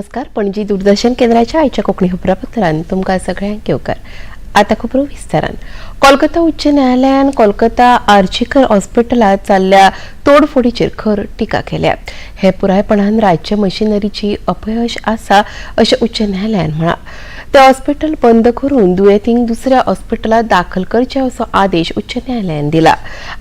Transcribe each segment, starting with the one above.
नमस्कार. पणजी दूरदर्शन केंद्राच्या आयच्या कोंकणी खबरापत्रान तुमकां सगळ्यांक येवकार. आतां खबरो विस्तारान. कोलकाता उच्च न्यायालयान कोलकाता आर्जीकर हॉस्पिटलांत जाल्ल्या तोडफोडीचेर खर टिका केल्या. हे पुरायपणान राज्य मशिनरीची अपयश आसा अशें उच्च न्यायालयान म्हळां. ते हॉस्पिटल बंद करून दुयेंतींक दुसऱ्या हॉस्पिटलांत दाखल करचे असो आदेश उच्च न्यायालयान दिला.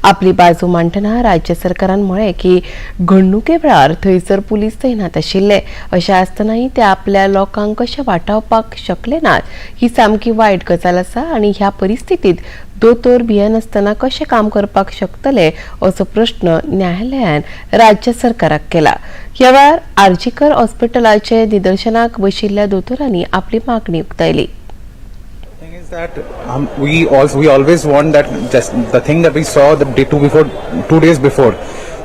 आपली बाजू मांडटना राज्य सरकारान म्हळें की घडणुके वेळार थंयसर पुलीस तैनात आशिल्ले. अशें आसतनाय ते आपल्या लोकांक कशें वाटावपाक शकले नात ही सामकी वायट गजाल आसा आनी ह्या परिस्थितीत दोतोर भियेनासतना कशें काम करपाक शकतले असो प्रश्न न्यायालयान राज्य सरकाराक केला. ह्या वेळार आर्जीकर हॉस्पिटलाचे निदर्शनाक बशिल्ल्या दोतोरांनी आपली मागणी उक्तायली. Thing is that we always want that just the thing that we saw the day two before 2 days before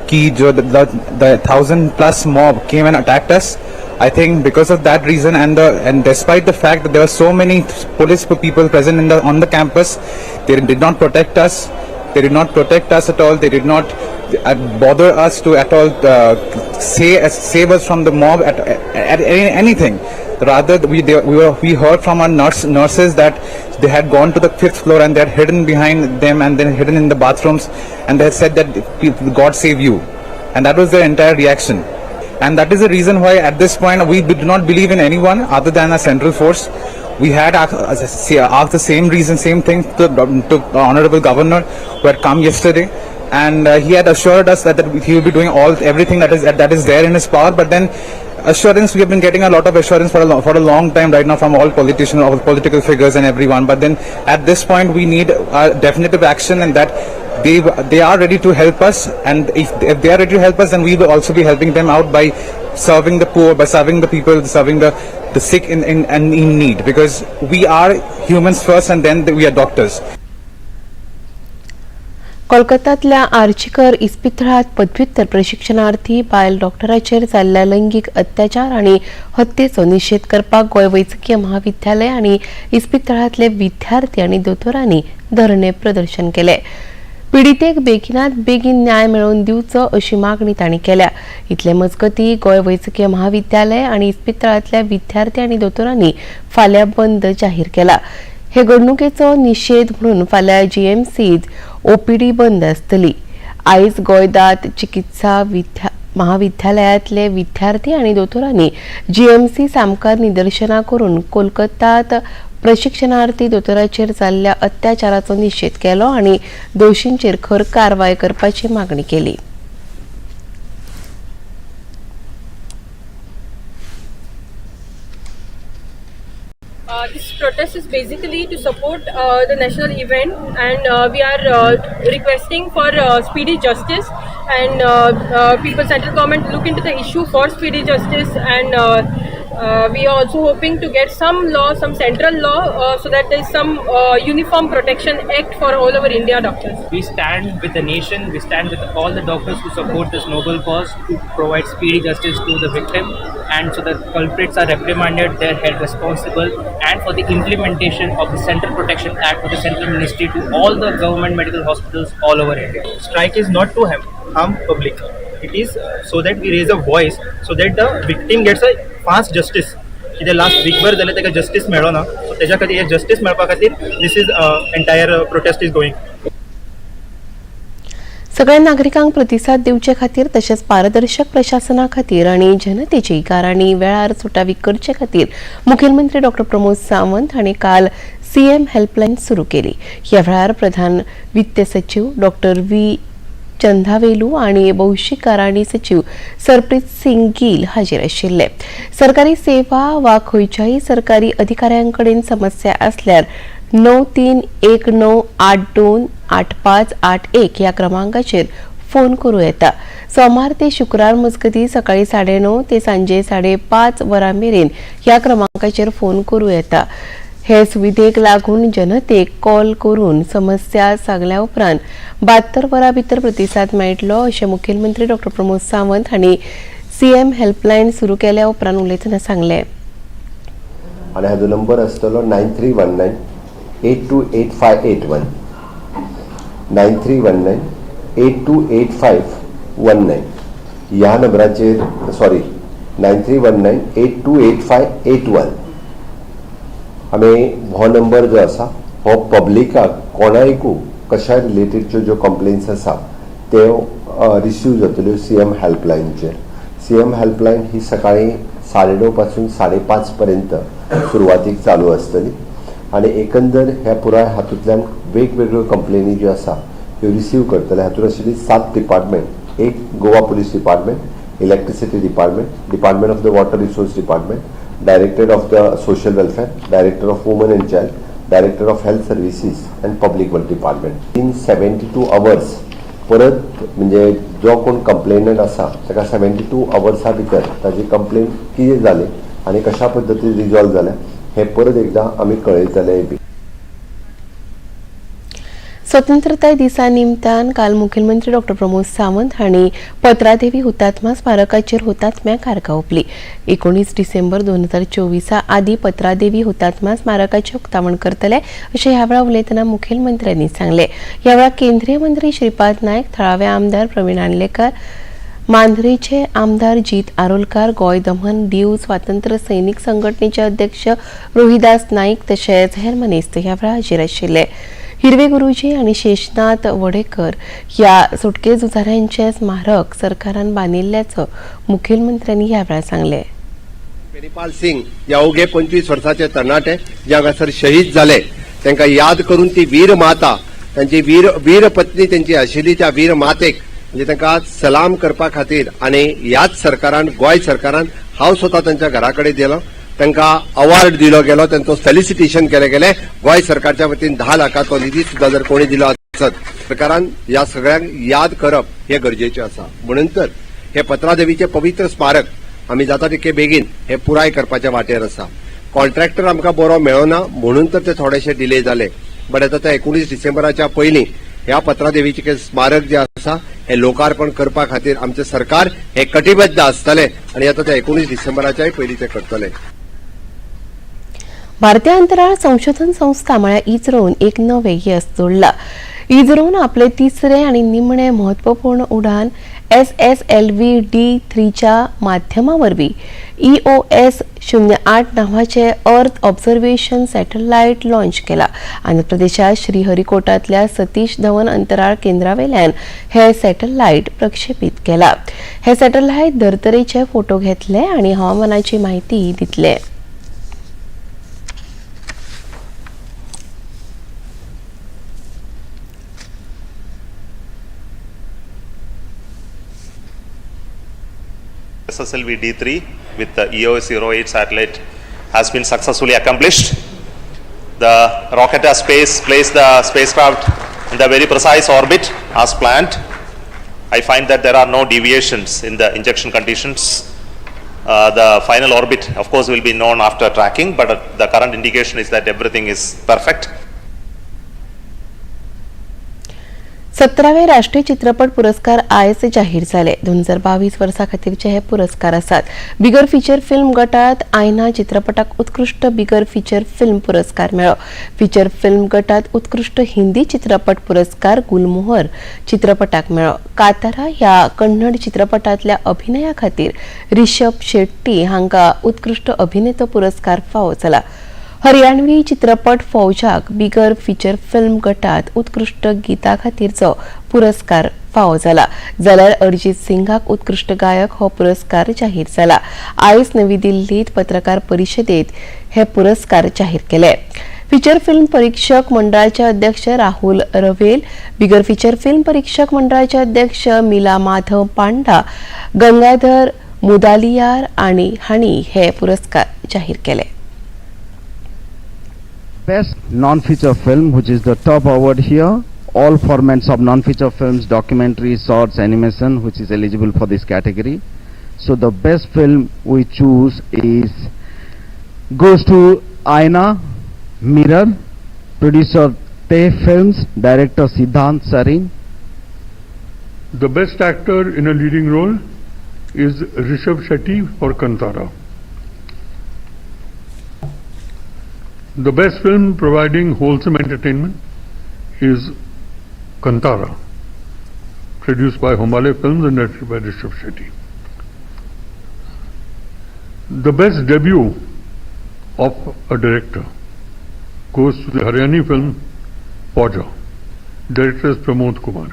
ki jo the 1,000 plus mob came and attacked us. I think because of that reason and despite the fact that there were so many police people present in the on the campus, they did not protect us. They did not protect us at all. They did not bother us to at all save us from the mob at anything. Rather, we heard from our nurses that they had gone to the 5th floor and they had hidden behind them and then hidden in the bathrooms, and they had said that God save you, and that was their entire reaction. And that is the reason why at this point we do not believe in anyone other than a central force. We had asked the same reason, same thing to the Honorable Governor who had come yesterday, and he had assured us that he will be doing everything that is there in his power. But then assurance, we have been getting a lot of assurance for a long time right now from all politicians, all political figures and everyone. But then at this point we need definitive action, and that they are ready to help us, and if they are ready to help us, then we will also be helping them out by serving the poor, by serving the people, serving the sick and in need, because we are humans first and then we are doctors. कोलकातातल्या RG Kar इस्पितळांत पदव्युत्तर प्रशिक्षणार्थी बायल डॉक्टराचेर जाल्ल्या लैंगीक अत्याचार आनी हत्येचो निशेध करपाक गोंय वैजकीय महाविद्यालय आनी इस्पितळांतले विद्यार्थी आनी दोतोरांनी धरणे प्रदर्शन केले. पिडितेक बेगिनात बेगीन न्याय मेळोवन दिवचो अशी मागणी तांणी केल्या. इतले मजगती गोंय वैजकीय महाविद्यालय आनी इस्पितळांतल्या विद्यार्थी आनी दोतोरांनी फाल्यां बंद जाहीर केला. हे घडणुकेचो निशेध म्हणून फाल्यां जीएमसीत ओपीडी बंद आसतली. आयज गोंय दात चिकित्सा महाविद्यालयांतले विद्यार्थी आनी दोतोरांनी जीएमसी सामकार निदर्शनां करून कोलकातात प्रशिक्षणार्थी दोतोराचेर जाल्ल्या अत्याचाराचो निशेध केलो आनी दोशींचेर खर कारवाय करपाची मागणी केली. This protest is basically to support the national event, and we are requesting for speedy justice, and people, central government look into the issue for speedy justice, and we are also hoping to get some law, some central law, so that there is some uniform protection act for all over India doctors. We stand with the nation, we stand with all the doctors who support this noble cause to provide speedy justice to the victim, and so the culprits are reprimanded, they are held responsible, and for the implementation of the Central Protection Act for the Central Ministry to all the government medical hospitals all over India. Strike is not to harm public. It is so that we raise a voice so that the victim gets a fast justice. कितें last वीकभर जालें ताका justice मेळना, so तेज्या खातीर हे justice मेळपा खातीर this is entire protest is going. सगळ्या नागरिकांक प्रतिसाद दिवचे खातीर तशेंच पारदर्शक प्रशासना खातीर आनी जनतेची गाराणी वेळार सुटावी करचे खातीर मुखेलमंत्री डॉ प्रमोद सावंत हांणी काल सीएम हेल्पलायन सुरू केली. ह्या वेळार प्रधान वित्त सचीव डॉ व्ही चंदावेलू आनी भौशीक गाराणी सचीव सरप्रीत सिंग गिल हाजीर आशिल्ले. सरकारी सेवा वा खंयच्याय सरकारी अधिकाऱ्यां कडेन समस्या आसल्यार 9319 82 8581 ह्या क्रमांकाचेर फोन करूं येता. सोमार ते शुक्रार मजगतीं सकाळीं 9:30 ते सांजे 5:30 वरां मेरेन ह्या क्रमांकाचेर फोन करूं येता. हे सुविधेक लागून जनतेक कॉल करून समस्या सांगल्या उपरांत 72 वरां भितर प्रतिसाद मेळटलो अशें मुखेलमंत्री डॉ प्रमोद सावंत हांणी सीएम हेल्पलायन सुरू केल्या उपरांत उलयतना सांगलें. आनी हाजो नंबर आसतलो 9319 828581, 9319 828519 ह्या नंबराचेर, सॉरी, 9319828581. आमी हो नंबर जो आसा हो पब्लिकाक कोणायकू कशा रिलेटेडच्यो ज्यो कंप्लेन्स आसा त्यो रिसीव जातल्यो सी एम हेल्पलायनचेर. सी एम हेल्पलायन ही सकाळी 9:30 पासून 5:30 पर्यंत सुरवातीक चालू आसतली आनी एकंदर ह्या पुराय हातूंतल्यान वेगवेगळ्यो कंप्लेनी ज्यो आसा त्यो रिसीव करतले. हातूंत आशिल्ली 7 डिपार्टमेंट, एक Goa police department, electricity department, department of the water resource department, director of the social welfare, director of woman and child, director of health services and public work department. In 72 hours परत म्हणजे जो कोण complainant आसा ताका 72 अवर्सा भितर ताजी complain कितें जाली आनी कशा पद्दतीन रिजॉल्व जालें हें परत एकदां आमी कळयतले बी. स्वतंत्रताय दिसा निमतान काल मुखेलमंत्री डॉक्टर प्रमोद सावंत हांणी पत्रादेवी हुतात्मा स्मारकाचेर हुतात्म्यांक आर्गां ओंपली. 19 डिसेंबर 2024 आदी पत्रादेवी हुतात्मा स्मारकाचें उक्तावण करतले अशें ह्या वेळार उलयतना मुखेलमंत्र्यांनी सांगलें. ह्या वेळार केंद्रीय मंत्री श्रीपाद नायक, थळावे आमदार प्रवीण आर्लेकर, मांद्रेचे आमदार जीत आरोलकार, गोंय दमन दीव स्वातंत्र्य सैनिक संघटनेचे अध्यक्ष रोहिदास नाईक तशेंच हेर मानेस्त ह्या वेळार हाजीर आशिल्ले. हिरवे गुरुजी आनी शेषनाथ वडेकर ह्या सुटके झुजाऱ्यांचे स्मारक सरकारान बांदिल्ल्याचं मुखेलमंत्र्यांनी ह्या वेळार सांगलें. पेरिपाल सिंग हे अवघे 25 वर्साचे तरणाटे जे हांगासर शहीद जाले तांकां याद करून ती वीर माता तांची वीर पत्नी तांची आशिल्ली त्या वीर मातेक म्हणजे तांकां सलाम करपा खातीर आनी ह्याच सरकारान गोंय सरकारान हांव स्वता तांच्या घरा कडेन गेलो, तांकां अवॉर्ड दिलो गेलो, तांचो फेलिसिटेशन केलें गेलें. गोंय सरकारच्या वतीन 10 लाखाचो निधी सुद्दां जर कोणी दिलो आसत, सरकारान ह्या सगळ्यांक याद करप हें गरजेचें आसा. म्हणून तर हे पत्रादेवीचें पवित्र स्मारक आमी जाता तितके बेगीन हे पुराय करपाच्या वाटेर आसा. कॉन्ट्रॅक्टर आमकां बरो मेळना म्हणून तर ते थोडेशे डिले जाले, बट आतां ते 19 डिसेंबराच्या पयलीं ह्या पत्रादेवीचें स्मारक जें आसा हें लोकार्पण करपा खातीर आमचें सरकार हें कटिबद्ध आसतलें आनी आतां ते 19 डिसेंबराच्याय पयलीं ते करतले. भारतीय अंतराळ संशोधन संस्था म्हळ्यार इस्रोन एक नवें येस जोडलां. इस्रोन आपले तिसरें आनी निमणें म्हत्वपूर्ण उडान SSLV D3च्या माध्यमा वरवीं EOS 08 नांवाचें अर्थ ऑब्झर्वेशन सॅटलायट लॉंच केला. आंध्र प्रदेशात श्रीहरिकोटांतल्या सतीश धवन अंतराळ केंद्रावेल्यान हे सॅटलायट प्रक्षेपीत केला. हे सॅटलायट धर्तरेचे फोटो घेतले आनी हवामानाची माहिती दितले. SSLV D3 with the EOS 08 satellite has been successfully accomplished. The rocket has placed the spacecraft in the very precise orbit as planned. I find that there are no deviations in the injection conditions. The final orbit, of course, will be known after tracking, but the current indication is that everything is perfect. 17वे राष्ट्रीय चित्रपट पुरस्कार आयज जाहीर जाले. 2022 वर्सा खातीरचे हे पुरस्कार आसात. बिगर फिचर फिल्म गटात आयना चित्रपटाक उत्कृश्ट बिगर फिचर फिल्म पुरस्कार मेळ्ळो. फिचर फिल्म गटात उत्कृश्ट हिंदी चित्रपट पुरस्कार गुलमोहर चित्रपटाक मेळ्ळो. कातारा ह्या कन्नड चित्रपटांतल्या अभिनया खातीर ऋषभ शेट्टी हांकां उत्कृश्ट अभिनेतो पुरस्कार फावो जाला. हरियाणवी चित्रपट फौजाक बिगर फिचर फिल्म गटात उत्कृश्ट गीता खातीरचो पुरस्कार फावो जाला. जाल्यार अरिजीत सिंगाक उत्कृश्ट गायक हो पुरस्कार जाहीर जाला. आयज नवी दिल्लीत पत्रकार परिशदेत हे पुरस्कार जाहीर केले. फिचर फिल्म परीक्षक मंडळाचे अध्यक्ष राहुल रवेल, बिगर फिचर फिल्म परीक्षक मंडळाचे अध्यक्ष मिला माधव पांडा, गंगाधर मुदालियार आनी हांणी हे पुरस्कार जाहीर केले. Best non-feature film, which is the top award here, all formats of non-feature films, documentary, shorts, animation, which is eligible for this category. So the best film we choose is goes to Aina Mirror, producer Te Films, director Siddhant Sarin. The best actor in a leading role is Rishabh Shetty for Kantara. The best film providing wholesome entertainment is Kantara, produced by Hombale Films and directed by Rishabh Shetty. The best debut of a director goes to the Haryani film Fauja. Director is Pramod Kumar.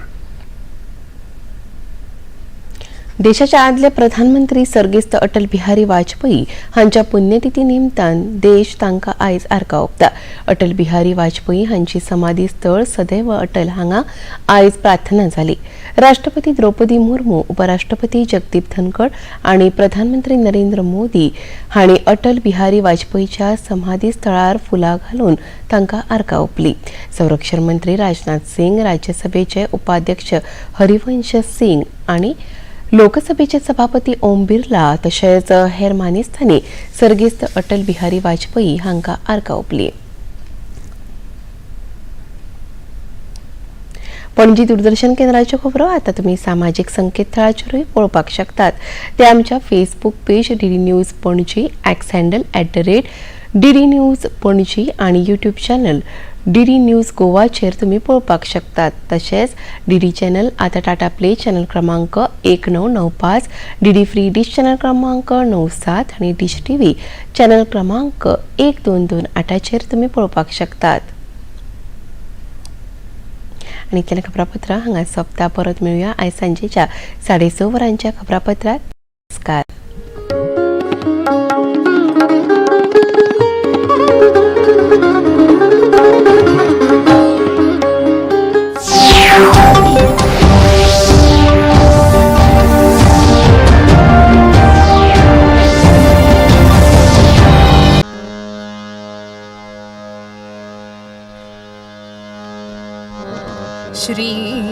देशाचे आदले प्रधानमंत्री सर्गेस्त अटल बिहारी वाजपेयी हांच्या पुण्यतिथी निमतान देश तांकां आयज आर्गां ओंपता. अटल बिहारी वाजपेयी हांची समाधी स्थळ सदैव अटल हांगा आयज प्रार्थना जाली. राष्ट्रपती द्रौपदी मुर्मू, उपराष्ट्रपती जगदीप धनखड आनी प्रधानमंत्री नरेंद्र मोदी हांणी अटल बिहारी वाजपेयीच्या समाधी स्थळार फुलां घालून तांकां आर्गां ओंपली. संरक्षण मंत्री राजनाथ सिंग, राज्यसभेचे उपाध्यक्ष हरिवंश सिंग आनी लोकसभेचे सभापती ओम बिर्ला तशेंच हेर मानेस्तांनी सर्गेस्त अटल बिहारी वाजपेयी हांकां आर्गां ओंपली. पणजी दूरदर्शन केंद्राच्यो खबरो आतां तुमी सामाजीक संकेतथळाचेरूय पळोवपाक शकतात. ते आमच्या Facebook page DD news Panaji, X handle @DD news Panaji आनी यूट्यूब चॅनल डीडी न्यूज गोवाचेर तुमी पळोवपाक शकतात. तशेंच डीडी चॅनल आतां टाटा प्ले चॅनल क्रमांक 1995, डीडी फ्री डिश चॅनल क्रमांक 97 आनी डिश टीव्ही चॅनल क्रमांक 1228चेर तुमी पळोवपाक शकतात. आनी इतल्यान खबरापत्रां हांगा सोंपता. परत मेळुया आयज सांजेच्या 6:30 वरांच्या खबरापत्रांत. नमस्कार. श्री